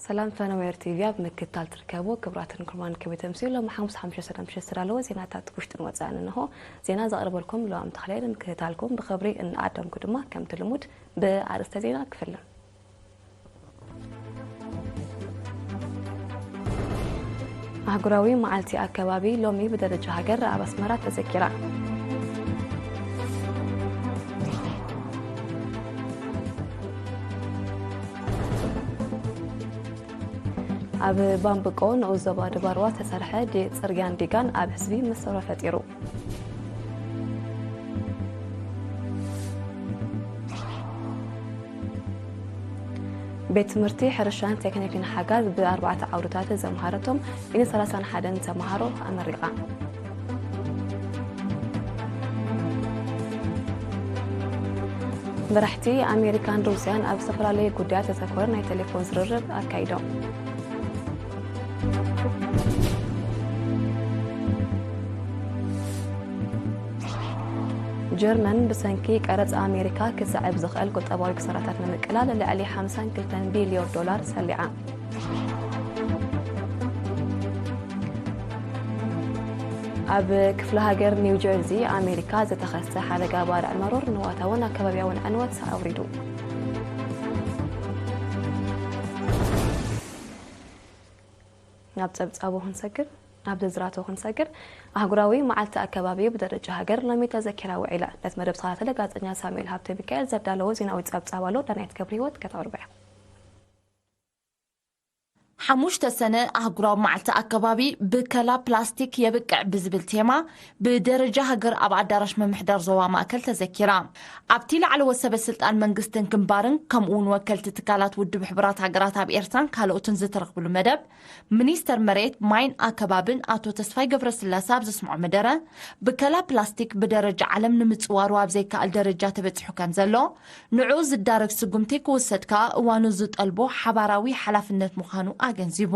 ሰላም ፈነወ ኤር ቲቪ ኣብ ምክትታል ትርከቡ ክቡራትን ክቡራን ከመይ ተምስዩ? ሎሚ ሓሙስ ሓሙሽተ ሰላም ምሸት ዝተዳለወ ዜናታት ውሽጥን ወጻእን እንሆ። ዜና ዘቕርበልኩም ለዋም ተኽለ ንምክትታልኩም ብኽብሪ እናዓደምኩ ድማ ከምቲ ልሙድ ብኣርእስተ ዜና ክፍልን። ኣህጉራዊ መዓልቲ ኣከባቢ ሎሚ ብደረጃ ሃገር ኣብ ኣስመራ ተዘኪራ። ኣብ ባምብቆ ንኡስ ዞባ ድባርዋ ዝተሰርሐ ዲ-፣ ጽርግያን ዲጋን ኣብ ህዝቢ መስተውረ ፈጢሩ። ቤት ትምህርቲ ሕርሻን ቴክኒክን ሓጋዝ ብኣርባዕተ ዓውድታት ዘምሃረቶም ን ሰላሳን ሓደን ተምሃሮ ኣመሪቓ። መራሕቲ ኣሜሪካን ሩስያን ኣብ ዝተፈላለዩ ጉዳያት ዘተኮረ ናይ ቴሌፎን ዝርርብ ኣካይዶም። ጀርመን ብሰንኪ ቀረጽ ኣሜሪካ ክስዕብ ዝኽእል ቁጠባዊ ክሳራታት ንምቅላል ልዕሊ ሓምሳን ክልተን ቢልዮን ዶላር ሰሊዓ። ኣብ ክፍለ ሃገር ኒው ጀርዚ ኣሜሪካ ዝተኸስተ ሓደጋ ባርዕ መሮር ንዋታውን ኣከባቢያውን ዕንወት ኣውሪዱ። ናብ ጸብጻቡ ክንሰግር፣ ናብ ዝርዝራቱ ክንሰግር፣ ኣህጉራዊ መዓልቲ ኣከባቢ ብደረጃ ሃገር ሎሚ ተዘኪራ ውዒላ። ነቲ መደብ ዝተኸታተለ ጋዜጠኛ ሳሙኤል ሃብተ ሚካኤል ዘዳለዎ ዜናዊ ጸብጻብ ኣሎ። ዳናይት ገብረ ህይወት ከተቕርቦ እያ። ሓሙሽተ ሰነ ኣህጉራዊ መዓልቲ ኣከባቢ ብከላ ፕላስቲክ የብቅዕ ብዝብል ቴማ ብደረጃ ሃገር ኣብ ኣዳራሽ ምምሕዳር ዞባ ማእከል ተዘኪራ። ኣብቲ ላዕለዎት ሰበ ስልጣን መንግስትን ግንባርን ከምኡ እውን ወከልቲ ትካላት ውድብ ሕቡራት ሃገራት ኣብ ኤርትራን ካልኦትን ዝተረኽብሉ መደብ፣ ሚኒስተር መሬት፣ ማይን ኣከባብን ኣቶ ተስፋይ ገብረስላሴ ኣብ ዘስምዖ መደረ፣ ብከላ ፕላስቲክ ብደረጃ ዓለም ንምጽዋሩ ኣብ ዘይከኣል ደረጃ ተበጺሑ ከም ዘሎ፣ ንዕኡ ዝዳረግ ስጉምቲ ክውሰድ ከኣ እዋኑ ዝጠልቦ ሓባራዊ ሓላፍነት ምዃኑ ኣገንዚቡ።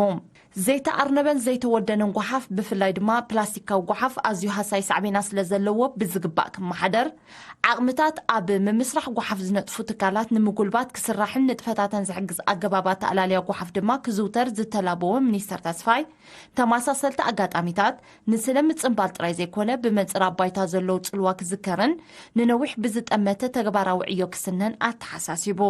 ዘይተኣርነበን ዘይተወደነን ጓሓፍ፣ ብፍላይ ድማ ፕላስቲካዊ ጓሓፍ፣ ኣዝዩ ሃሳይ ሳዕቤናት ስለ ዘለዎ ብዝግባእ ክመሓደር፣ ዓቕምታት ኣብ ምምስራሕ ጓሓፍ ዝነጥፉ ትካላት ንምጉልባት ክስራሕን ንጥፈታተን ዝሕግዝ ኣገባብ ኣተኣላልያ ጓሓፍ ድማ ክዝውተር ዝተላበወ ሚኒስተር ተስፋይ፣ ተመሳሰልቲ ኣጋጣሚታት ንስለ ምጽንባል ጥራይ ዘይኮነ፣ ብመንጽር ኣብ ባይታ ዘለዉ ጽልዋ ክዝከርን ንነዊሕ ብዝጠመተ ተግባራዊ ዕዮ ክስነን ኣተሓሳሲቡ።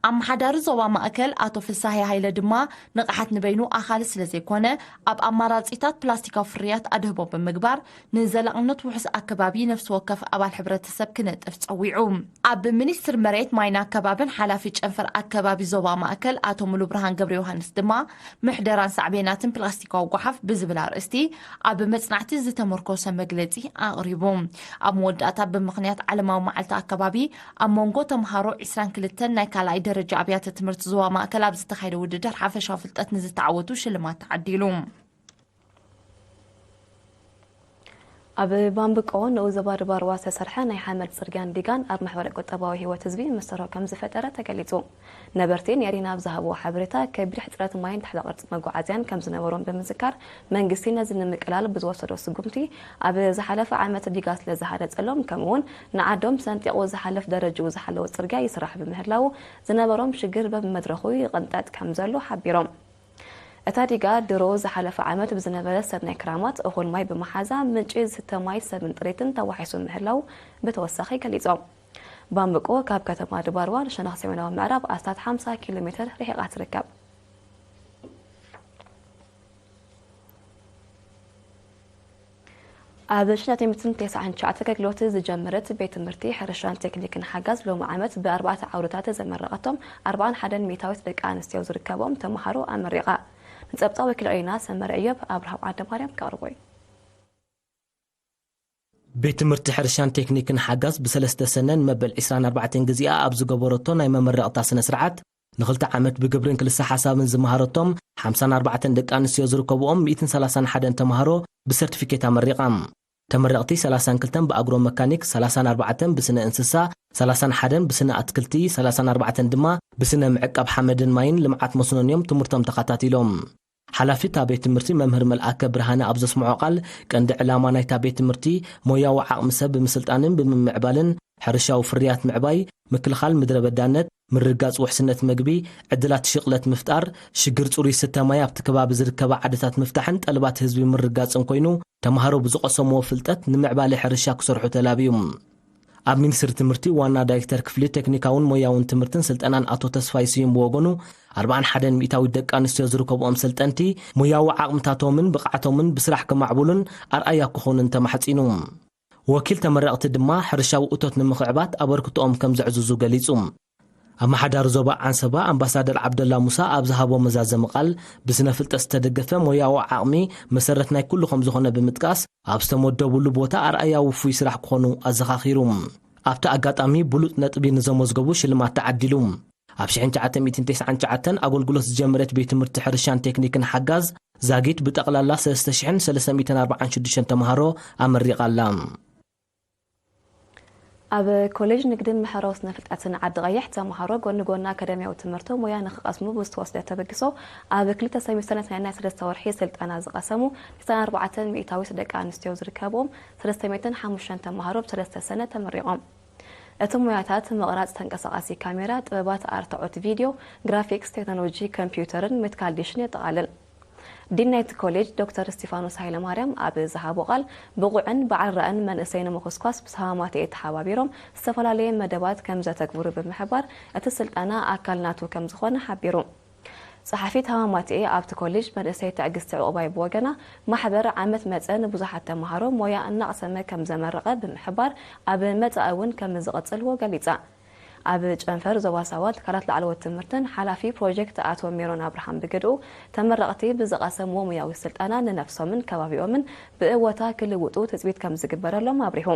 ኣመሓዳሪ ዞባ ማእከል ኣቶ ፍሳሄ ሃይለ ድማ፣ ንቕሓት ንበይኑ ኣኻሊ ስለ ዘይኮነ፣ ኣብ ኣማራጺታት ፕላስቲካዊ ፍርያት ኣድህቦ ብምግባር፣ ንዘላቕነት ውሑስ ኣከባቢ ነፍሲ ወከፍ ኣባል ሕብረተሰብ ክነጥፍ ጸዊዑ። ኣብ ሚኒስትሪ መሬት፣ ማይን ኣከባብን ሓላፊ ጨንፈር ኣከባቢ ዞባ ማእከል ኣቶ ሙሉብርሃን ገብረ ዮሃንስ ድማ፣ ምሕደራን ሳዕቤናትን ፕላስቲካዊ ጓሓፍ ብዝብል ኣርእስቲ ኣብ መጽናዕቲ ዝተመርኮሰ መግለጺ ኣቕሪቡ። ኣብ መወዳእታ፣ ብምኽንያት ዓለማዊ መዓልቲ ኣከባቢ፣ ኣብ መንጎ ተምሃሮ ዒስራን ክልተን ናይ ካልኣይ ደረጃ ኣብያተ ትምህርቲ ዞባ ማእከል ኣብ ዝተኻየደ ውድድር ሓፈሻዊ ፍልጠት ንዝተዓወቱ ሽልማት ተዓዲሉ። ኣብ ባምብቆ ንኡስ ዞባ ድባርዋ ዝተሰርሐ ናይ ሓመድ ጽርግያን ዲጋን ኣብ ማሕበረ ቁጠባዊ ህይወት ህዝቢ መሰሮ ከም ዝፈጠረ ተገሊጹ። ነበርቲ ንኤሪና ኣብ ዝሃብዎ ሓበሬታ፣ ከቢድ ሕጽረት ማይን ትሕተ ቅርጺ መጓዓዝያን ከም ዝነበሮም ብምዝካር፣ መንግስቲ ነዚ ንምቅላል ብዝወሰዶ ስጉምቲ፣ ኣብ ዝሓለፈ ዓመት ዲጋ ስለ ዝሃነጸሎም፣ ከምኡ'ውን ንዓዶም ሰንጢቑ ዝሓልፍ ደረጅኡ ዝሓለወ ጽርግያ ይስራሕ ብምህላዉ፣ ዝነበሮም ሽግር በብመድረኹ ይቕንጠጥ ከም ዘሎ ሓቢሮም። እታ ዲጋ ድሮ ዝሓለፈ ዓመት ብዝነበረ ሰናይ ክራማት እኹል ማይ ብምሓዛ፣ ምንጪ ዝስተ ማይ ሰብን ጥሪትን ተዋሒሱ ምህላዉ ብተወሳኺ ገሊጾም። ባምብቆ ካብ ከተማ ድባርዋ ንሸነኽ ሰሜናዊ ምዕራብ ኣስታት ሓምሳ ኪሎ ሜትር ርሒቓ ትርከብ። ኣብ ሽሕን ትሽዓተ ሚእትን ተስዓን ትሽዓተ ኣገልግሎት ዝጀመረት ቤት ትምህርቲ ሕርሻን ቴክኒክን ሓጋዝ ሎሚ ዓመት ብኣርባዕተ ዓውድታት ዘመረቐቶም ኣርባዓን ሓደን ሚእታዊት ደቂ ኣንስትዮ ዝርከቦም ተምሃሮ ኣመሪቓ። ንጸብጻብ ወኪል ኦይና ሰመረ እዮብ ኣብርሃም ዓንደማርያም ከቕርቦ እዩ። ቤት ትምህርቲ ሕርሻን ቴክኒክን ሓጋዝ ብሰለስተ ሰነን መበል ዕስራን ኣርባዕተን ግዜኣ ኣብ ዝገበረቶ ናይ መመረቕታ ስነ ስርዓት፣ ንኽልተ ዓመት ብግብርን ክልሰ ሓሳብን ዝመሃረቶም ሓምሳን ኣርባዕተን ደቂ ኣንስትዮ ዝርከብኦም ሚእትን ሰላሳን ሓደን ተምሃሮ ብሰርቲፊኬት ኣመሪቓ። ተመረቕቲ ሰላሳን ክልተን ብኣግሮ መካኒክ፣ ሰላሳን ኣርባዕተን ብስነ እንስሳ፣ ሰላሳን ሓደን ብስነ ኣትክልቲ፣ ሰላሳን ኣርባዕተን ድማ ብስነ ምዕቃብ ሓመድን ማይን ልምዓት መስኖን እዮም ትምህርቶም ተኸታቲሎም። ሓላፊ እታ ቤት ትምህርቲ መምህር መልኣከ ብርሃነ ኣብ ዘስምዖ ቃል፣ ቀንዲ ዕላማ ናይታ ቤት ትምህርቲ ሞያዊ ዓቕሚ ሰብ ብምስልጣንን ብምምዕባልን ሕርሻዊ ፍርያት ምዕባይ፣ ምክልኻል ምድረ በዳነት፣ ምርጋጽ ውሕስነት መግቢ፣ ዕድላት ሽቕለት ምፍጣር፣ ሽግር ጽሩይ ስተ ማይ ኣብቲ ከባቢ ዝርከባ ዓድታት ምፍታሕን ጠለባት ህዝቢ ምርጋጽን ኮይኑ፣ ተማሃሮ ብዝቐሰምዎ ፍልጠት ንምዕባለ ሕርሻ ክሰርሑ ተላብዩ። ኣብ ሚኒስትሪ ትምህርቲ ዋና ዳይሬክተር ክፍሊ ቴክኒካውን ሞያውን ትምህርትን ስልጠናን ኣቶ ተስፋይ ስዩም ብወገኑ፣ ኣርብዓን ሓደን ሚእታዊት ደቂ ኣንስትዮ ዝርከብኦም ሰልጠንቲ ሞያዊ ዓቕምታቶምን ብቕዓቶምን ብስራሕ ከማዕብሉን ኣርኣያ ክኾኑን ተማሕጺኑ። ወኪል ተመረቕቲ ድማ ሕርሻዊ እቶት ንምኽዕባት ኣበርክቶኦም ከም ዘዕዝዙ ገሊጹ። ኣመሓዳሪ ዞባ ዓንሰባ ኣምባሳደር ዓብደላ ሙሳ ኣብ ዝሃቦ መዛዘሚ ቃል፣ ብስነ ፍልጠት ዝተደገፈ ሞያዊ ዓቕሚ መሰረት ናይ ኩሉ ከም ዝኾነ ብምጥቃስ፣ ኣብ ዝተመደቡሉ ቦታ ኣርኣያ ውፉይ ስራሕ ክኾኑ ኣዘኻኺሩ። ኣብቲ ኣጋጣሚ ብሉጽ ነጥቢ ንዘመዝገቡ ሽልማት ተዓዲሉ። ኣብ ሽሕን ትሽዓተ ሚእትን ተስዓን ትሽዓተን ኣገልግሎት ዝጀመረት ቤት ትምህርቲ ሕርሻን ቴክኒክን ሓጋዝ ዛጊት ብጠቕላላ ሰለስተ ሽሕን ሰለስተ ሚእትን ኣርባዓን ሽዱሽተን ተምሃሮ ኣመሪቓ ኣላ። ኣብ ኮሌጅ ንግድን ማሕበራዊ ስነ ፍልጠትን ዓዲ ቀይሕ ተምሃሮ ጎኒ ጎኒ ኣካዳሚያዊ ትምህርቶም ሞያ ንክቐስሙ ብዝተወስደ ተበግሶ ኣብ ክልተ ሰሚስተር ናይ ናይ ሰለስተ ወርሒ ስልጠና ዝቐሰሙ ዕስራን ኣርባዕተን ሚእታዊት ደቂ ኣንስትዮ ዝርከብዎም ሰለስተ ሚእትን ሓሙሽተን ተምሃሮ ብሰለስተ ሰነ ተመሪቖም። እቲ ሞያታት ምቕራጽ ተንቀሳቓሲ ካሜራ፣ ጥበባት ኣርትዖት ቪድዮ፣ ግራፊክስ፣ ቴክኖሎጂ ኮምፒውተርን ሜትካል ዲሽን የጠቓልል። ዲን ናይቲ ኮሌጅ ዶክተር እስቲፋኖስ ሃይለማርያም ኣብ ዝሃቦ ቃል፣ ብቑዕን በዓል ራእን መንእሰይ ንምኹስኳስ ብሰሃማትኤ ተሓባቢሮም ዝተፈላለየ መደባት ከም ዘተግብሩ ብምሕባር፣ እቲ ስልጠና ኣካል ናቱ ከም ዝኾነ ሓቢሩ። ጸሓፊት ሃማማትኤ ኣብቲ ኮሌጅ መንእሰይ ትዕግስቲ ዕቑባይ ብወገና፣ ማሕበር ዓመት መጸ ንብዙሓት ተምሃሮ ሞያ እናቕሰመ ከም ዘመረቐ ብምሕባር፣ ኣብ መጻኢ እውን ከም ዝቕጽልዎ ገሊጻ። ኣብ ጨንፈር ዞባ ሳዋ ትካላት ላዕለዎት ትምህርትን ሓላፊ ፕሮጀክት ኣቶ ሜሮን ኣብርሃም ብግድኡ፣ ተመረቕቲ ብዝቐሰምዎ ሙያዊ ስልጠና ንነፍሶምን ከባቢኦምን ብእወታ ክልውጡ ትጽቢት ከም ዝግበረሎም ኣብሪሁ።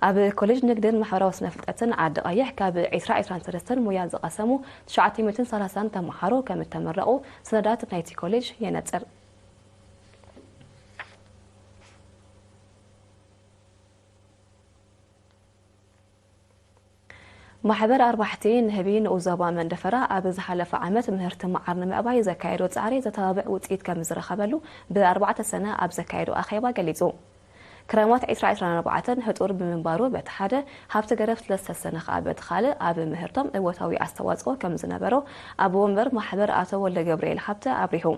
ኣብ ኮሌጅ ንግድን ማሕበራዊ ስነ ፍልጠትን ዓዲ ቀይሕ ካብ ዕስራ ዕስራን ሰለስተን ሙያ ዝቐሰሙ ትሽዓተ ሚእትን ሰላሳን ተምሃሮ ከም እተመረቑ ሰነዳት ናይቲ ኮሌጅ የነጽር። ማሕበር ኣርባሕቲ ንህቢ ንኡስ ዞባ መንደፈራ ኣብ ዝሓለፈ ዓመት ምህርቲ መዓር ንምዕባይ ዘካየዶ ጻዕሪ ዘተባብዕ ውጽኢት ከም ዝረኸበሉ ብኣርባዕተ ሰነ ኣብ ዘካየዶ ኣኼባ ገሊጹ። ክረማት ዕስራ ዕስራን ኣርባዕተን ህጡር ብምንባሩ በቲ ሓደ ሃብቲ ገረብ ስለዝተሰነ ከኣ በቲ ካልእ ኣብ ምህርቶም እወታዊ ኣስተዋጽኦ ከም ዝነበሮ ኣቦ ወንበር ማሕበር ኣቶ ወልደ ገብርኤል ሃብተ ኣብሪሁ።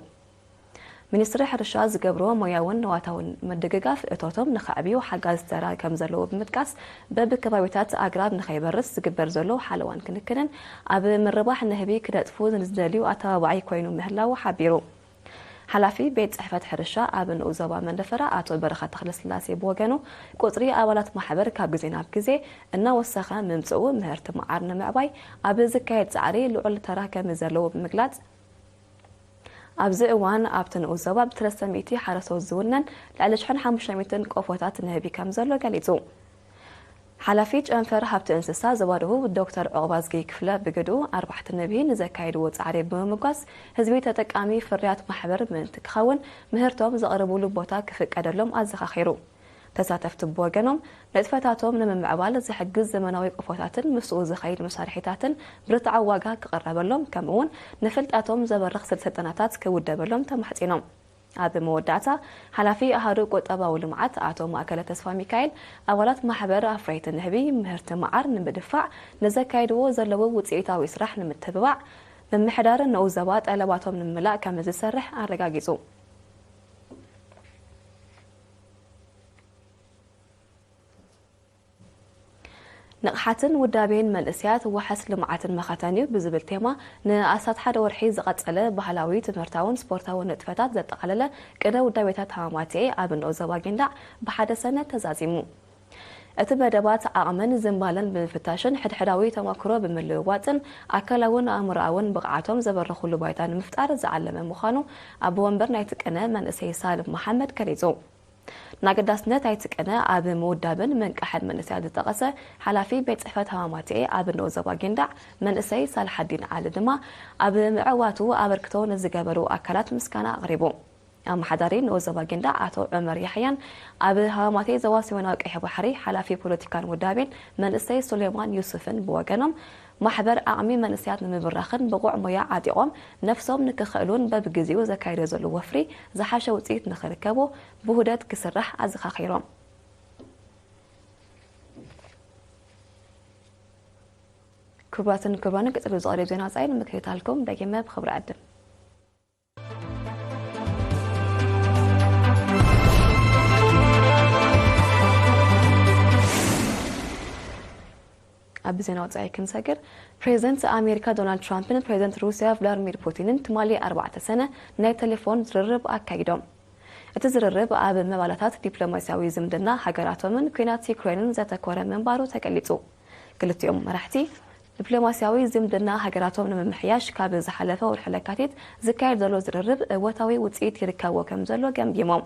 ሚኒስትሪ ሕርሻ ዝገብሮ ሞያውን ንዋታውን ምድግጋፍ እቶቶም ንኸዕብዩ ሓጋዚ ተራ ከም ዘለዎ ብምጥቃስ፣ በብከባቢታት ኣግራብ ንኸይበርስ ዝግበር ዘሎ ሓለዋን ክንክንን ኣብ ምርባሕ ንህቢ ክነጥፉ ንዝደልዩ ኣተባባዒ ኮይኑ ምህላዉ ሓቢሩ። ሓላፊ ቤት ጽሕፈት ሕርሻ ኣብ ንኡስ ዞባ መንደፈራ ኣቶ በረኸት ተኽለስላሴ ብወገኑ፣ ቁጽሪ ኣባላት ማሕበር ካብ ግዜ ናብ ግዜ እናወሰኸ ምምጽኡ ምህርቲ መዓር ንምዕባይ ኣብ ዝካየድ ጻዕሪ ልዑል ተራ ከም ዘለዎ ብምግላጽ፣ ኣብዚ እዋን ኣብቲ ንኡስ ዞባ ብሰለስተ ሚእቲ ሓረስቶት ዝውነን ልዕሊ ሽሕን ሓሙሽተ ሚእትን ቆፎታት ንህቢ ከም ዘሎ ገሊጹ። ሓላፊ ጨንፈር ሃብቲ እንስሳ ዞባ ደቡብ ዶክተር ዑቕባዝጊ ክፍለ ብግድኡ፣ ኣርባሕቲ ንህቢ ንዘካየድዎ ጻዕሪ ብምምጓስ፣ ህዝቢ ተጠቃሚ ፍርያት ማሕበር ምእንቲ ክኸውን ምህርቶም ዘቕርብሉ ቦታ ክፍቀደሎም ኣዘኻኺሩ። ተሳተፍቲ ብወገኖም፣ ንጥፈታቶም ንምምዕባል ዝሕግዝ ዘመናዊ ቆፎታትን ምስኡ ዝኸይድ መሳርሒታትን ብርትዓዊ ዋጋ ክቕረበሎም፣ ከምኡ'ውን ንፍልጠቶም ዘበርኽ ስልጠናታት ክውደበሎም ተማሕጺኖም። ኣብ መወዳእታ፣ ሓላፊ ኣሃዱ ቁጠባዊ ልምዓት ኣቶ ማእከለ ተስፋ ሚካኤል፣ ኣባላት ማሕበር ኣፍረይቲ ንህቢ ምህርቲ መዓር ንምድፋዕ ንዘካየድዎ ዘለዉ ውጽኢታዊ ስራሕ ንምትብባዕ፣ ምምሕዳር ንኡስ ዞባ ጠለባቶም ንምምላእ ከም ዝሰርሕ ኣረጋጊጹ። ንቕሓትን ውዳቤን መንእሰያት ዋሕስ ልምዓትን መኸተን እዩ ብዝብል ቴማ ንኣስታት ሓደ ወርሒ ዝቐጸለ ባህላዊ፣ ትምህርታውን ስፖርታውን ንጥፈታት ዘጠቓለለ ቅነ ውዳቤታት ሃማማቴ ኣብ ንኡስ ዞባ ጊንዳዕ ብሓደ ሰነ ተዛዚሙ። እቲ መደባት ዓቕምን ዝንባለን ብምፍታሽን ሕድሕዳዊ ተመክሮ ብምልውዋጥን ኣካላውን ኣእምሮኣውን ብቕዓቶም ዘበርኽሉ ባይታ ንምፍጣር ዝዓለመ ምዃኑ ኣቦ ወንበር ናይቲ ቅነ መንእሰይ ሳልም መሓመድ ገሊጹ። ንኣገዳስነት ናይቲ ቅነ ኣብ ምውዳብን ምንቃሕን መንእሰያት ዝጠቐሰ ሓላፊ ቤት ጽሕፈት ሃማማቴ ኣብ ንኡስ ዞባ ጊንዳዕ መንእሰይ ሳልሓዲን ዓሊ ድማ ኣብ ምዕዋቱ ኣበርክቶ ንዝገበሩ ኣካላት ምስጋና ኣቕሪቡ። ኣመሓዳሪ ንኡስ ዞባ ጊንዳዕ ኣቶ ዑመር ያሕያን ኣብ ሃማማቴ ዞባ ሰሜናዊ ቀይሕ ባሕሪ ሓላፊ ፖለቲካን ውዳቤን መንእሰይ ሱሌማን ዩሱፍን ብወገኖም፣ ማሕበር ዓቕሚ መንእሰያት ንምብራኽን ብቑዕ ሞያ ዓጢቖም ነፍሶም ንክኽእሉን በብግዜኡ ዘካይዶ ዘሎ ወፍሪ ዝሓሸ ውፅኢት ንክርከቦ ብውህደት ክስራሕ ኣዘኻኺሮም። ክቡራትን ክቡራን፣ ቀጺሉ ዝቐርብ ዜና ወጻኢ ንምክትታልኩም ደጊመ ብኽብሪ ዕድም። ኣብ ዜና ወጻኢ ክንሰግር፣ ፕሬዚደንት ኣሜሪካ ዶናልድ ትራምፕን ፕሬዚደንት ሩስያ ቭላድሚር ፑቲንን ትማሊ ኣርባዕተ ሰነ ናይ ቴሌፎን ዝርርብ ኣካይዶም። እቲ ዝርርብ ኣብ መባላታት ዲፕሎማስያዊ ዝምድና ሃገራቶምን ኲናት ዩክሬንን ዘተኮረ ምንባሩ ተገሊጹ። ክልቲኦም መራሕቲ፣ ዲፕሎማስያዊ ዝምድና ሃገራቶም ንምምሕያሽ ካብ ዝሓለፈ ወርሒ ለካቲት ዝካየድ ዘሎ ዝርርብ እወታዊ ውጽኢት ይርከቦ ከም ዘሎ ገምጊሞም።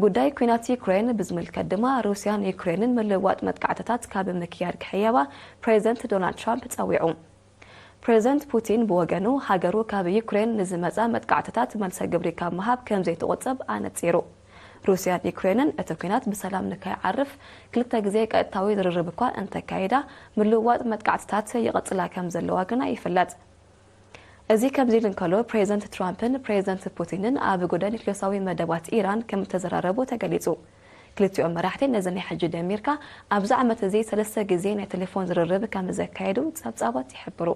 ጉዳይ ኲናት ዩክሬን ብዝምልከት ድማ፣ ሩስያን ዩክሬንን ምልውዋጥ መጥቃዕትታት ካብ ምክያድ ክሕየባ ፕሬዚደንት ዶናልድ ትራምፕ ጸዊዑ። ፕሬዚደንት ፑቲን ብወገኑ፣ ሃገሩ ካብ ዩክሬን ንዝመጻ መጥቃዕትታት መልሰ ግብሪ ካብ ምሃብ ከም ዘይትቑጠብ ኣነጺሩ። ሩስያን ዩክሬንን እቲ ኲናት ብሰላም ንከይዓርፍ ክልተ ግዜ ቀጥታዊ ዝርርብ እኳ እንተካየዳ፣ ምልውዋጥ መጥቃዕትታት ይቕጽላ ከም ዘለዋ ግና ይፍለጥ። እዚ ከምዚ ኢሉ እንከሎ፣ ፕሬዚደንት ትራምፕን ፕሬዚደንት ፑቲንን ኣብ ጉዳይ ኒክሌሳዊ መደባት ኢራን ከም እተዘራረቡ ተገሊጹ። ክልቲኦም መራሕቲ ነዚ ናይ ሕጂ ደሚርካ ኣብዚ ዓመት እዚ ሰለስተ ግዜ ናይ ቴሌፎን ዝርርብ ከም ዘካየዱ ጸብጻባት ይሕብሩ።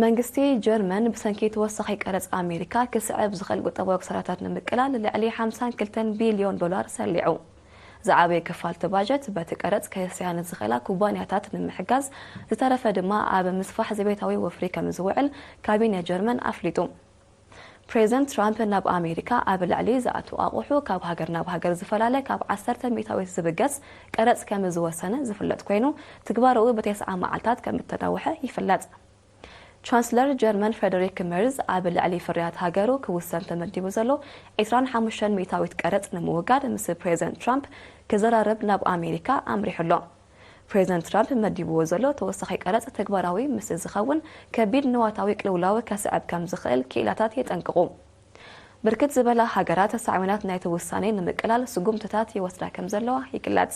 መንግስቲ ጀርመን ብሰንኪ ተወሳኺ ቀረጽ ኣሜሪካ ክስዕብ ዝኽእል ቁጠባዊ ክሳራታት ንምቅላል ልዕሊ ሓምሳን ክልተን ቢልዮን ዶላር ሰሊዑ። ዝዓበየ ክፋል እቲ ባጀት በቲ ቀረጽ ከስያኒ ዝኽእላ ኩባንያታት ንምሕጋዝ፣ ዝተረፈ ድማ ኣብ ምስፋሕ ዘቤታዊ ወፍሪ ከም ዝውዕል ካቢነ ጀርመን ኣፍሊጡ። ፕሬዚደንት ትራምፕ ናብ ኣሜሪካ ኣብ ልዕሊ ዝኣቱ ኣቑሑ ካብ ሃገር ናብ ሃገር ዝፈላለ ካብ ዓሰርተ ሚእታዊት ዝብገስ ቀረጽ ከም ዝወሰነ ዝፍለጥ ኮይኑ፣ ትግባረኡ ብተስዓ መዓልታት ከም እተናውሐ ይፍለጥ። ቻንስለር ጀርመን ፍሬደሪክ መርዝ ኣብ ልዕሊ ፍርያት ሃገሩ ክውሰን ተመዲቡ ዘሎ ዕስራን ሓሙሽተን ሚእታዊት ቀረጽ ንምውጋድ ምስ ፕሬዚደንት ትራምፕ ክዘራረብ ናብ ኣሜሪካ ኣምሪሑ ኣሎ። ፕሬዚደንት ትራምፕ መዲብዎ ዘሎ ተወሳኺ ቀረጽ ተግባራዊ ምስ ዝኸውን፣ ከቢድ ንዋታዊ ቅልውላው ከስዕብ ከም ዝኽእል ክኢላታት የጠንቅቑ። ብርክት ዝበላ ሃገራት ሳዕቤናት ናይቲ ውሳኔ ንምቅላል ስጉምትታት ይወስዳ ከም ዘለዋ ይግለጽ።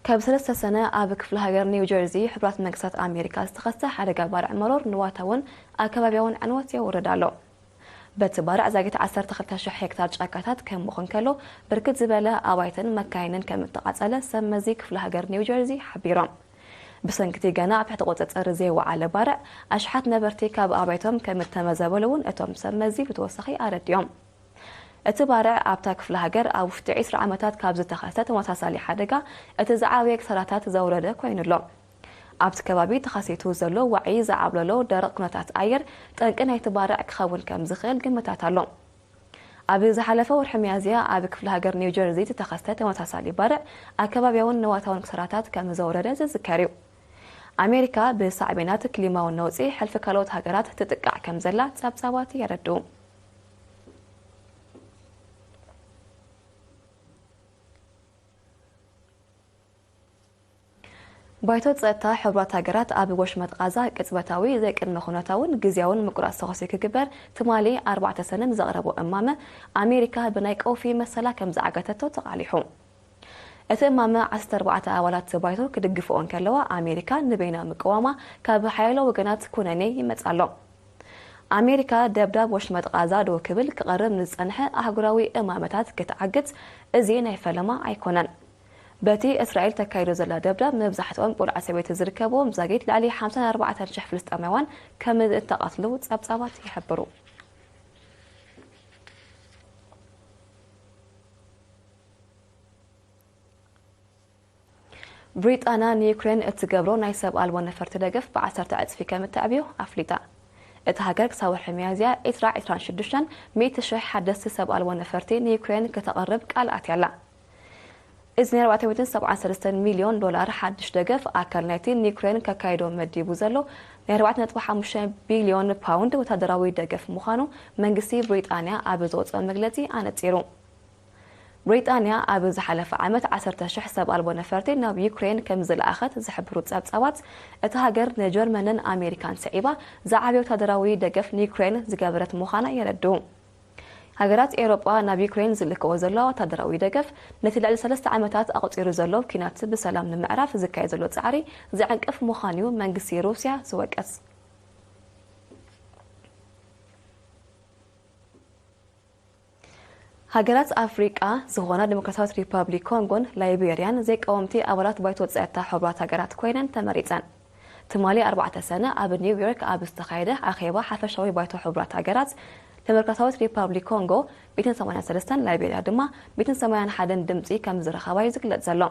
ካብ ሰለስተ ሰነ ኣብ ክፍለ ሃገር ኒው ጀርዚ ሕቡራት መንግስታት ኣሜሪካ ዝተኸስተ ሓደጋ ባርዕ መሮር ንዋታውን ኣከባቢያውን ዕንወት የውርድ ኣሎ። በቲ ባርዕ ዛጊት ዓሰርተ ክልተ ሽሕ ሄክታር ጫካታት ከም ምኹን ከሎ፣ ብርክት ዝበለ ኣባይትን መካይንን ከም እተቓጸለ ሰብ መዚ ክፍለ ሃገር ኒው ጀርዚ ሓቢሮም። ብሰንክቲ ገና ኣብ ትሕቲ ቁጽጽር ዘይወዓለ ባርዕ፣ ኣሽሓት ነበርቲ ካብ ኣባይቶም ከም እተመዘበሉ እውን እቶም ሰብ መዚ ብተወሳኺ ኣረዲኦም። እቲ ባርዕ ኣብታ ክፍለ ሃገር ኣብ ውሽጢ ዕስራ ዓመታት ካብ ዝተኸስተ ተመሳሳሊ ሓደጋ እቲ ዝዓበየ ክሳራታት ዘውረደ ኮይኑ ኣሎ። ኣብቲ ከባቢ ተኸሲቱ ዘሎ ዋዒ ዝዓብለሎ ደረቕ ኩነታት ኣየር ጠንቂ ናይቲ ባርዕ ክኸውን ከም ዝኽእል ግምታት ኣሎ። ኣብ ዝሓለፈ ወርሒ ሚያዝያ ኣብ ክፍለ ሃገር ኒው ጀርዚ ዝተኸስተ ተመሳሳሊ ባርዕ ኣከባብያውን ንዋታውን ክሳራታት ከም ዘውረደ ዝዝከር እዩ። ኣሜሪካ ብሳዕቤናት ክሊማዊ ነውጺ ሕልፊ ካልኦት ሃገራት ትጥቃዕ ከም ዘላ ጸብጻባት የረድኡ። ባይቶ ጸጥታ ሕቡራት ሃገራት ኣብ ወሽመጥ ቓዛ ቅጽበታዊ፣ ዘይቅድመ ኩነታውን ግዝያውን ምቁራጽ ተኹሲ ክግበር ትማሊ ኣርባዕተ ሰነ ንዘቕረቦ እማመ፣ ኣሜሪካ ብናይ ቀውፊ መሰላ ከም ዝዓገተቶ ተቓሊሑ። እቲ እማመ ዓሰርተ ኣርባዕተ ኣባላት ባይቶ ክድግፍኦ እንከለዋ፣ ኣሜሪካ ንበይና ምቅዋማ ካብ ሓያሎ ወገናት ኩነኔ ይመጽእ ኣሎ። ኣሜሪካ ደብዳብ ወሽመጥ ቓዛ ደው ክብል ክቐርብ ንዝጸንሐ ኣህጉራዊ እማመታት ክትዓግት፣ እዚ ናይ ፈለማ ኣይኮነን። በቲ እስራኤል ተካይዶ ዘላ ደብዳብ፣ መብዛሕትኦም ቆልዓ ሰበይቲ ዝርከብዎም ዛጊት ልዕሊ ሓምሳን ኣርባዕተን ሽሕ ፍልስጤማውያን ከም እተቐትሉ ጸብጻባት ይሕብሩ። ብሪጣንያ ንዩክሬን እትገብሮ ናይ ሰብ ኣልቦ ነፈርቲ ደገፍ ብዓሰርተ ዕጽፊ ከም እተዕብዮ ኣፍሊጣ። እታ ሃገር ክሳብ ወርሒ ሚያዝያ ዕስራ ዕስራን ሽዱሽተን ሚእቲ ሽሕ ሓደስቲ ሰብ ኣልቦ ነፈርቲ ንዩክሬን ከተቕርብ ቃል ኣትያ ኣላ። እዚ ናይ ኣርባዕተ ሚእትን ሰብዓን ሰለስተን ሚልዮን ዶላር ሓድሽ ደገፍ፣ ኣካል ናይቲ ንዩክሬን ከካይዶ መዲቡ ዘሎ ናይ ኣርባዕተ ነጥቢ ሓሙሽተ ቢልዮን ፓውንድ ወታደራዊ ደገፍ ምዃኑ መንግስቲ ብሪጣንያ ኣብ ዘውጽኦ መግለጺ ኣነጺሩ። ብሪጣንያ ኣብ ዝሓለፈ ዓመት ዓሰርተ ሽሕ ሰብ ኣልቦ ነፈርቲ ናብ ዩክሬን ከም ዝለኣኸት ዝሕብሩ ጸብጻባት፣ እታ ሃገር ንጀርመንን ኣሜሪካን ስዒባ ዝዓበየ ወታደራዊ ደገፍ ንዩክሬን ዝገበረት ምዃና የረድኡ። ሃገራት ኤውሮጳ ናብ ዩክሬን ዝልክዎ ዘለዋ ወታደራዊ ደገፍ፣ ነቲ ልዕሊ ሰለስተ ዓመታት ኣቑጺሩ ዘሎ ኲናት ብሰላም ንምዕራፍ ዝካየድ ዘሎ ጻዕሪ ዝዕንቅፍ ምዃኑ'ዩ መንግስቲ ሩስያ ዝወቅስ። ሃገራት ኣፍሪቃ ዝኾና ዲሞክራሲያዊት ሪፓብሊክ ኮንጎን ላይቤርያን ዘይቀወምቲ ኣባላት ባይቶ ጸጥታ ሕቡራት ሃገራት ኮይነን ተመሪጸን። ትማሊ ኣርባዕተ ሰነ ኣብ ኒውዮርክ ኣብ ዝተኻየደ ኣኼባ ሓፈሻዊ ባይቶ ሕቡራት ሃገራት፣ ዲሞክራሲያዊት ሪፓብሊክ ኮንጎ ሚእትን ሰማንያን ሰለስተን፣ ላይቤርያ ድማ ሚእትን ሰማንያን ሓደን ድምጺ ከም ዝረኸባ እዩ ዝግለጽ ዘሎ።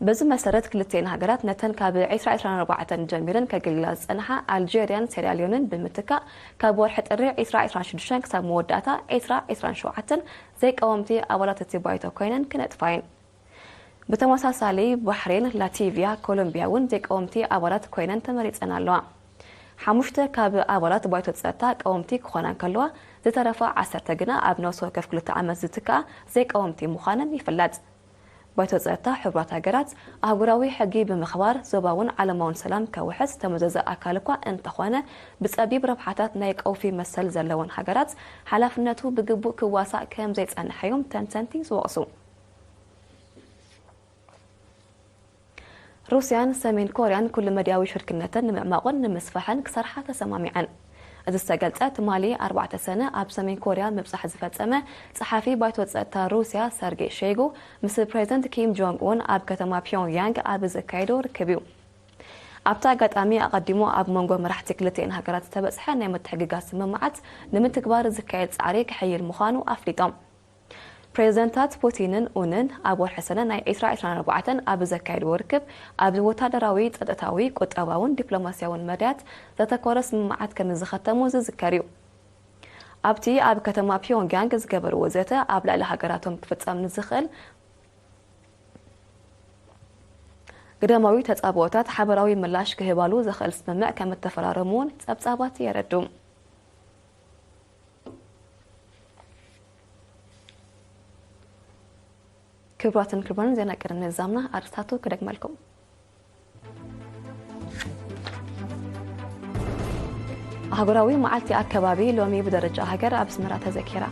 በዚ መሰረት፣ ክልቲኤን ሃገራት ነተን ካብ ዕስራ ዕስራን ኣርባዕተን ጀሚረን ከገልግላ ዝጸንሓ ኣልጀርያን ሴራልዮንን ብምትካእ፣ ካብ ወርሒ ጥሪ ዕስራ ዕስራን ሽዱሽተን ክሳብ መወዳእታ ዕስራ ዕስራን ሸውዓተን ዘይቀወምቲ ኣባላት እቲ ባይቶ ኮይነን ክነጥፋ እየን። ብተመሳሳሊ፣ ባሕሬን፣ ላቲቪያ፣ ኮሎምቢያ እውን ዘይቀወምቲ ኣባላት ኮይነን ተመሪጸን ኣለዋ። ሓሙሽተ ካብ ኣባላት ባይቶ ጸጥታ ቀወምቲ ክኾና እንከለዋ፣ ዝተረፋ ዓሰርተ ግና ኣብ ነፍሲ ወከፍ ክልተ ዓመት ዝትክኣ ዘይቀወምቲ ምዃነን ይፍለጥ። ባይቶ ጸጥታ ሕቡራት ሃገራት፣ ኣህጉራዊ ሕጊ ብምኽባር ዞባውን ዓለማውን ሰላም ከውሕስ ዝተመዘዘ ኣካል እኳ እንተኾነ፣ ብጸቢብ ረብሓታት ናይ ቀውፊ መሰል ዘለወን ሃገራት ሓላፍነቱ ብግቡእ ክዋሳእ ከም ዘይጸንሐ እዮም ተንተንቲ ዝወቕሱ። ሩስያን ሰሜን ኮርያን ኩሉ መድያዊ ሽርክነተን ንምዕማቑን ንምስፋሕን ክሰርሓ ተሰማሚዐን። እዚ ዝተገልጸ ትማሊ ኣርባዕተ ሰነ ኣብ ሰሜን ኮርያ ምብጻሕ ዝፈጸመ ጸሓፊ ባይቶ ጸጥታ ሩስያ ሰርጌ ሸይጉ ምስ ፕሬዚደንት ኪም ጆንግ ኡን ኣብ ከተማ ፒዮንግያንግ ኣብ ዘካየዶ ርክብ እዩ። ኣብቲ ኣጋጣሚ፣ ኣቐዲሙ ኣብ መንጎ መራሕቲ ክልቲኤን ሃገራት ዝተበጽሐ ናይ ምትሕግጋዝ ስምምዓት ንምትግባር ዝካየድ ጻዕሪ ክሕይል ምዃኑ ኣፍሊጦም። ፕሬዚደንታት ፑቲንን ኡንን ኣብ ወርሒ ሰነ ናይ ዕስራ ዕስራን ኣርባዕተን ኣብ ዘካየድዎ ርክብ፣ ኣብ ወታደራዊ፣ ጸጥታዊ፣ ቁጠባውን ዲፕሎማስያውን መዳያት ዘተኮረ ስምምዓት ከም ዝኸተሙ ዝዝከር እዩ። ኣብቲ ኣብ ከተማ ፒዮንግያንግ ዝገበርዎ ዘተ፣ ኣብ ልዕሊ ሃገራቶም ክፍጸም ንዝኽእል ግዳማዊ ተጻብኦታት ሓበራዊ ምላሽ ክህባሉ ዘኽእል ስምምዕ ከም እተፈራረሙ እውን ጸብጻባት የረድኡ። ክቡራትን ክቡራን፣ ዜና ቅድሚ ምዝዛምና ኣርእስታቱ ክደግመልኩም። ኣህጉራዊ መዓልቲ ኣከባቢ ሎሚ ብደረጃ ሃገር ኣብ ኣስመራ ተዘኪራ።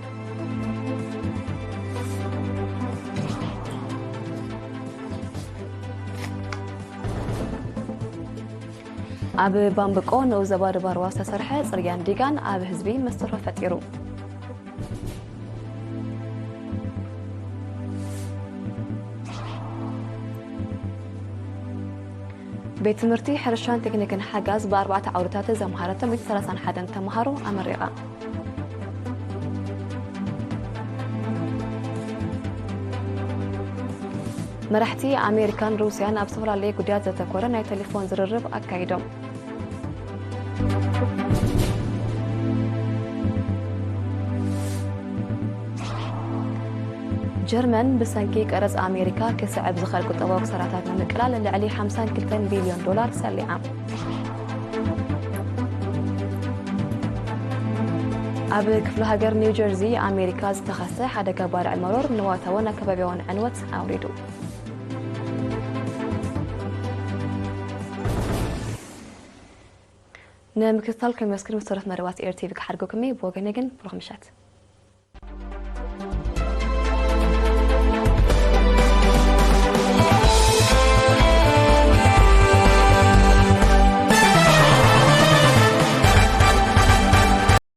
ኣብ ባምብቆ ንኡስ ዞባ ድባርዋ ዝተሰርሐ ጽርግያን ዲጋን ኣብ ህዝቢ መስተርሆ ፈጢሩ። ቤት ትምህርቲ ሕርሻን ቴክኒክን ሓጋዝ ብኣርባዕተ ዓውድታት ዘምሃረቶም ሚእቲ ሰላሳን ሓደን ተምሃሮ ኣመሪቓ። መራሕቲ ኣሜሪካን ሩስያን ኣብ ዝተፈላለዩ ጉዳያት ዘተኮረ ናይ ቴሌፎን ዝርርብ ኣካይዶም። ጀርመን ብሰንኪ ቀረጽ ኣሜሪካ ክስዕብ ዝኽእል ቁጠባዊ ክሳራታት ንምቅላል ልዕሊ ሓምሳን ክልተን ቢልዮን ዶላር ሰሊዓ። ኣብ ክፍለ ሃገር ኒው ጀርዚ ኣሜሪካ ዝተኸስተ ሓደጋ ባርዕ መሮር ንዋታውን ኣከባቢያውን ዕንወት ኣውሪዱ። ንምክትታል ከመስግን መሰረት መደባት ኤር ቲቪ ክሓድገኩም እየ። ብወገነይ ግን ብሩኽ ምሸት።